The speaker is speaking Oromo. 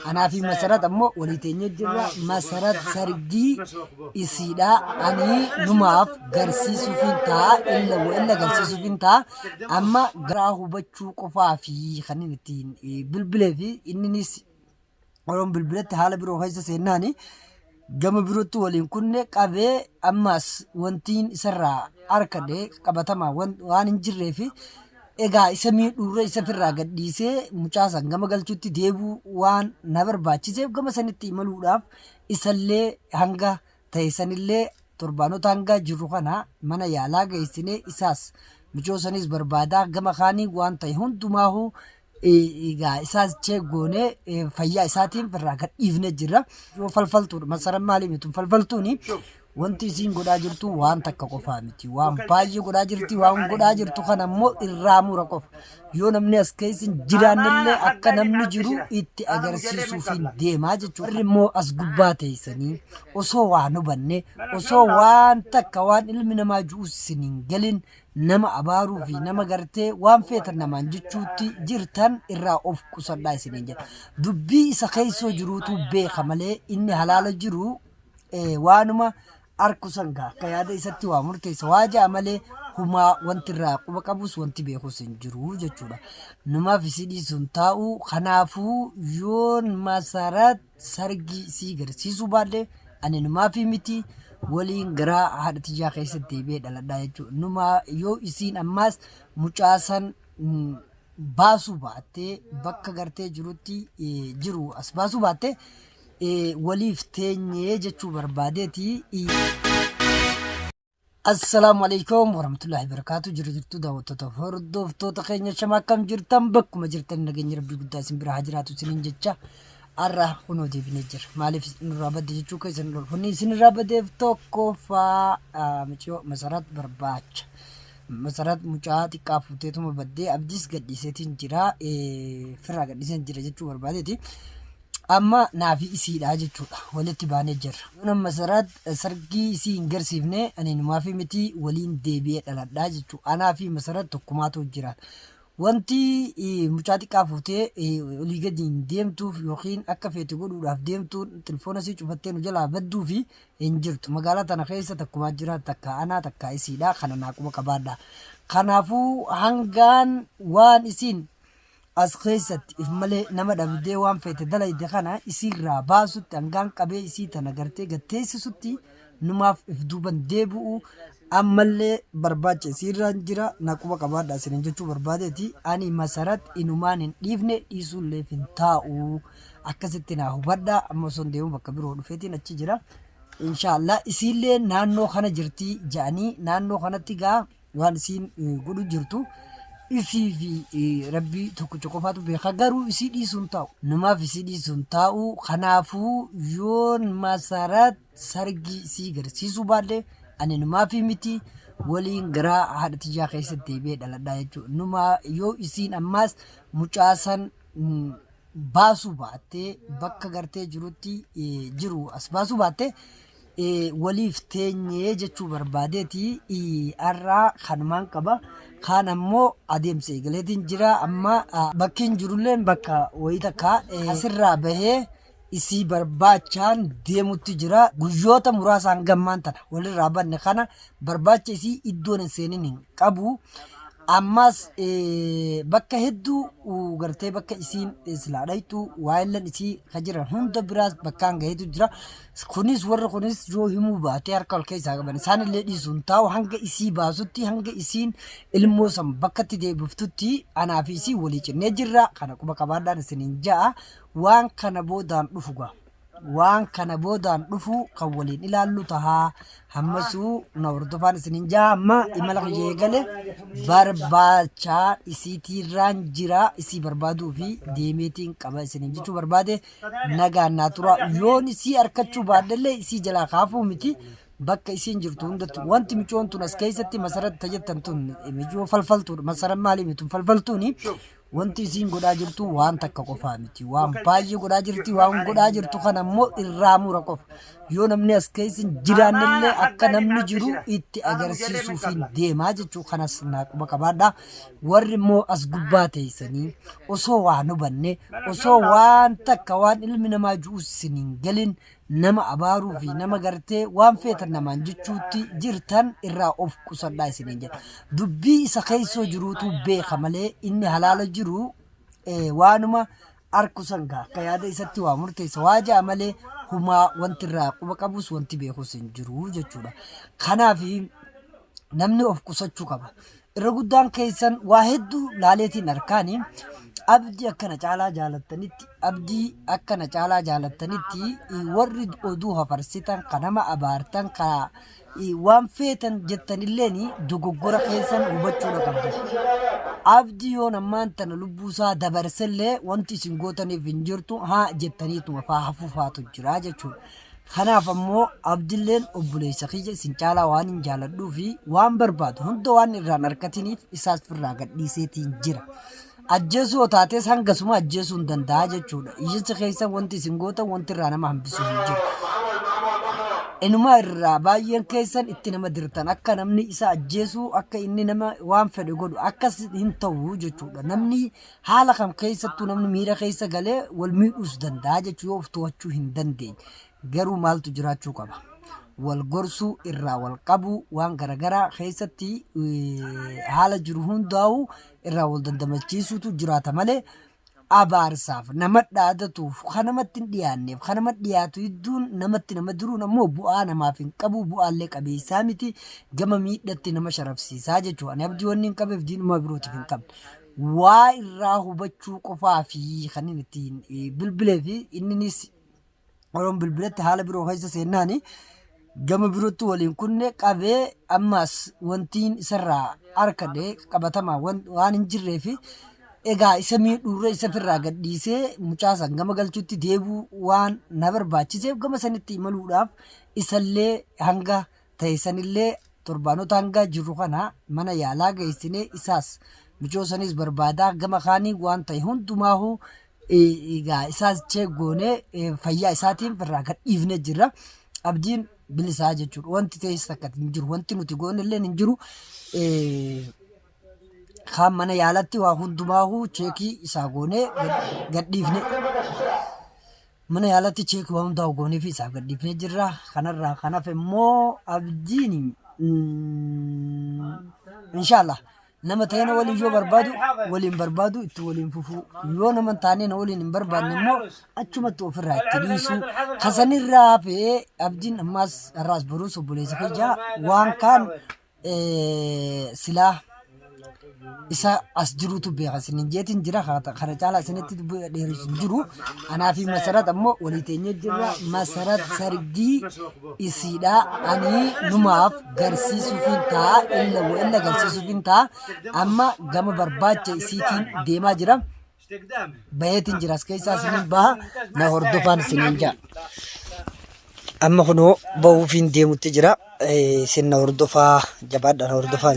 Anaa fi Masarat ammoo walii teenyee jirra. Masarat sargii isiidha. Ani numaaf garsiisuufin ta'a. Illa wa illa garsiisuufin ta'a. Amma garaa hubachuu qofaa fi kan inni ittiin bilbilee fi inninis Oroon bilbilatti haala biroo keessa seennaani gama birootti waliin kunne qabee ammaas wantiin isarraa arkadhe qabatamaa waan hin jirree fi egaa isa miidhuurra isa firraa gadhiisee mucaa san gama galchuutti deebuu waan na barbaachiseef gama sanitti imaluudhaaf isallee hanga ta'e sanillee torbaanota hanga jirru kana mana yaalaa geessinee isaas micoo sanis barbaadaa gama kaanii waan ta'e hundumaahuu egaa isaas cheek goonee fayyaa isaatiin irraa gad dhiifnee jirra. Yoo falfaltuudha masaran maalii miti falfaltuuni wanti isiin godhaa jirtu waan takka qofaa miti waan baay'ee godhaa jirti waan godhaa jirtu kana immoo irraa mura qofa. Yoo namni as keessa hin jiraannellee akka namni jiru itti agarsiisuufiin deemaa jechuudha. Warri immoo as gubbaa teessanii osoo waa hin hubanne osoo waan takka waan ilmi namaa ju'us isin hin galin nama abaaruu fi nama gartee waan feetan namaan jechuutti jirtan irraa of qusadhaa isiniin jedha. Dubbii isa keessoo jiruutu beeka malee inni halaala jiru waanuma arku san gaa akka yaada isatti waa murteessa waa ja'a malee humaa wanti irraa quba qabus wanti beekus hin jiru jechuudha. Numaaf isii dhiisuun taa'u kanaafuu yoon masarat sargii isii garsiisuu baadhe ani numaafi miti waliin garaa haadha tiyyaa keessatti deebi'ee dhaladhaa jechuudha. Numaa yoo isiin ammaas mucaa san baasuu baattee bakka gartee jirutti jiru as baasuu baatte waliif teenyee jechuu barbaadeeti. Assalaamu alaikum warahmatullahi wabarakatuh. Jiru jirtu daawwattoota fi hordoftoota keenya shama akkam jirtan bakkuma jirtan nageenya rabbii guddaa isin bira haa jiraatu isiniin jecha har'a kunoo deebinee jira. Maaliif nurraa badde jechuu keessan lolfunni isinirraa badeef tokkoffaa miciyoo masarat barbaacha. Masarat mucaa xiqqaa fuuteetuma baddee abdiis gadhiiseetiin jira firraa gadhiiseen jira jechuu barbaadeeti. Amma naafi isiidha jechuudha. Walitti baanee jirra. Yoon Masarat sargii isii hin garsiifne ani numaafi miti waliin deebi'ee dhaladha jechuudha. Anaa fi Masarat tokkumaatu jiraata. Wanti mucaa xiqqaa fuutee olii gadi hin deemtuuf yookiin akka feete godhuudhaaf deemtuun tilfoona isii cufattee nu jalaa badduu fi hin jirtu. Magaalaa tana keessa takkumaa jira takka anaa takka isiidha. Kana naa quba qabaadha. Kanaafuu hangaan waan isiin as keessatti if malee nama dhabdee waan feete dalayde kana isiirraa baasutti hangaan qabee isii tana gartee gad teessisutti numaaf if duuban deebi'u ammallee barbaacha isiirraan jira na quba qabaadha isinin jechuu barbaadeeti ani masarat inumaan hin dhiifne dhiisuulleef hin taa'u akkasitti naa hubadha amma osoo hin deemu bakka biroo dhufeetiin achi jira inshaallah isiillee naannoo kana jirti ja'anii naannoo kanatti gaa waan isiin godhu jirtu isii fi rabbii tokkicha qofaatu beeka garuu isii dhiisuun taa'u numaaf isii dhiisuun taa'u kanaafuu yoon masarat sargii isii garsiisuu baadhe ani numaafi miti waliin garaa haadha tiyyaa keessatti deebi'ee dhaladhaa jechuudha numaa yoo isiin ammaas mucaa san baasuu baattee bakka gartee jirutti jiru as baasuu baatte waliif teenyee jechuu barbaadeeti har'aa kanumaan qaba kaan ammoo adeemsa eegaleetiin jira amma bakki hin jirulleen bakka wayii takka asirraa bahee isii barbaachaan deemutti jira guyyoota muraasaan gammaan tana walirraa banne kana barbaacha isii iddoon hin seenin hin qabu. Ammas bakka hedduu gartee bakka isiin silaa dhayxu waayillan isii ka jiran hunda biraas bakkaan gaheetu jira. Kunis warri kunis yoo himuu baatee harka ol keessaa qaban isaanillee dhiisuun taa'u hanga isii baasutti hanga isiin ilmoo san bakkatti deebiftutti anaa fi isii walii cinnee jirra. Kana quba qabaadhaan isiniin ja'a. Waan kana boodaan dhufu gaa. Waan kana boodaan dhufu kan waliin ilaallu taha. Hammasuu na hordofaan isiniin ja'a. Amma imala kiyya eegale barbaachaa isiitiirraan jira. Isii barbaaduu fi deemeetiin qaba isiniin jechuu barbaade nagaan naa tura. Yoon isii arkachuu baadhellee isii jalaa kaafuu miti. Bakka isiin jirtu hundatti wanti micoon tun as keessatti masarat tajettan tun micoo falfaltuudha. Masaran maalii miti falfaltuuni. Wanti isiin godhaa jirtu waan takka qofaa miti. Waan baay'ee godhaa jirti. Waan godhaa jirtu kana immoo irraa mura qofa. Yoo namni as keessa hin jiraannellee akka namni jiru itti agarsiisuufiin deemaa jechuu kanas naa quba qabaadha. Warri immoo as gubbaa teessanii osoo waa hin hubanne osoo waan takka waan ilmi namaa ju'us isin hin galin nama abaaruu fi nama gartee waan feetan namaan jechuutti jirtan irraa of qusadhaa isiniin jedha. Dubbii isa keessoo jiruutu beeka malee inni halaala jiru waanuma arku san gaa akka yaada isatti waa murteessa waa ja'a malee humaa wanti irraa quba qabus wanti beekus hin jiru jechuudha. Kanaaf namni of qusachuu qaba. Irra guddaan keessan waa hedduu laaleetiin harkaani abdii akkana caalaa jaalattanitti abdii akkana caalaa jaalattanitti warri oduu hafarsitan ka nama abaartan ka waan feetan jettanilleen dogoggora keessan hubachuudha qabdu. Abdii yoon ammaan tana lubbuu isaa dabarsellee wanti isin gootaniif hin jirtu haa jettaniituma faa hafuufaatu jira jechuudha. Kanaaf ammoo Abdilleen obboleessa kiyya isin caalaa waanin jaaladhuu fi waan barbaadu hunda waan irraa hin arkatiniif isaas firraa gadhiiseetiin jira. Ajjeesuu yoo taates hangasuma ajjeesuu hin danda'a jechuudha. Iyyinsi keessan wanti isin gootan wanti irraa nama hambisu hin jiru. Inuma irraa baay'een keessan itti nama dirtan akka namni isa ajjeesuu akka inni nama waan fedhe godhu akkas hin ta'u jechuudha. Namni Haala kam keessattuu namni miira keessa galee wal miidhuus danda'a jechuu yoo of to'achuu hin dandeenye. Garuu maaltu jiraachuu qaba? Wal gorsuu, irraa wal qabuu, waan garagaraa keessatti haala jiru hundaa'u irraa wal dandamachiisuutu jiraata malee abaarsaaf, nama dhaadatuuf, kan namatti hin dhiyaanneef, kan nama dhiyaatu hidduun namatti nama diruun ammoo bu'aa namaaf hin qabu, bu'aallee qabeessaa miti, gama miidhatti nama sharafsiisaa jechuudha. Ani abdii wanni hin qabeef diinummaa birootiif hin qabne. waa irraa hubachuu qofaa fi kan inni ittiin bilbilee fi inninis yeroon bilbiletti haala biroo keessa seennaani gama birootti waliin kunne qabee ammaas wantiin isarraa arkadhe qabatamaa waan hin jirree fi egaa isa miidhuurra isa firraa gadhiisee mucaa san gama galchuutti deebuu waan na barbaachiseef gama sanitti imaluudhaaf isallee hanga ta'e sanillee torbaanota hanga jirru kana mana yaalaa geessinee isaas micoo sanis barbaadaa gama kaanii waan ta'e hundumaahu egaa isaas cheek goonee fayyaa isaatiin irraa gad dhiifnee jirra. Abdiin bilisaa jechuudha. Wanti ta'es takka hin jiru. Wanti nuti goone illee hin jiru. Kaan mana yaalatti waa hundumaahu cheekii isaa goonee gad dhiifne. Mana yaalatti cheekii waan hundaa goonee fi isaaf gadhiifnee jirra. Kanarraa kan hafe immoo abdiin inshaallah nama ta'ee na waliin yoo barbaadu waliin barbaadu itti waliin fufuu yoo nama hin taane na waliin hin barbaanne immoo achumatti ofirraa itti dhiisuu kasanirraa hafee abdiin ammaas har'aas boruus obboleessa kiyya waan kaan silaa isa as jirutu beeka isinin jeetiin jira kana caalaa isinitti dheeressu hin jiru anaa fi masarat ammoo walii teenyee jirra masarat sargii isiidha ani numaaf garsiisuufin ta'a illa wa illa garsiisuufin ta'a amma gama barbaacha isiitiin deemaa jira baheetiin jira as keessaa isinin baha na hordofaan isinin ja'a. Amma kunoo bahuufiin deemutti jira. Isin na hordofaa jabaadha na hordofaa.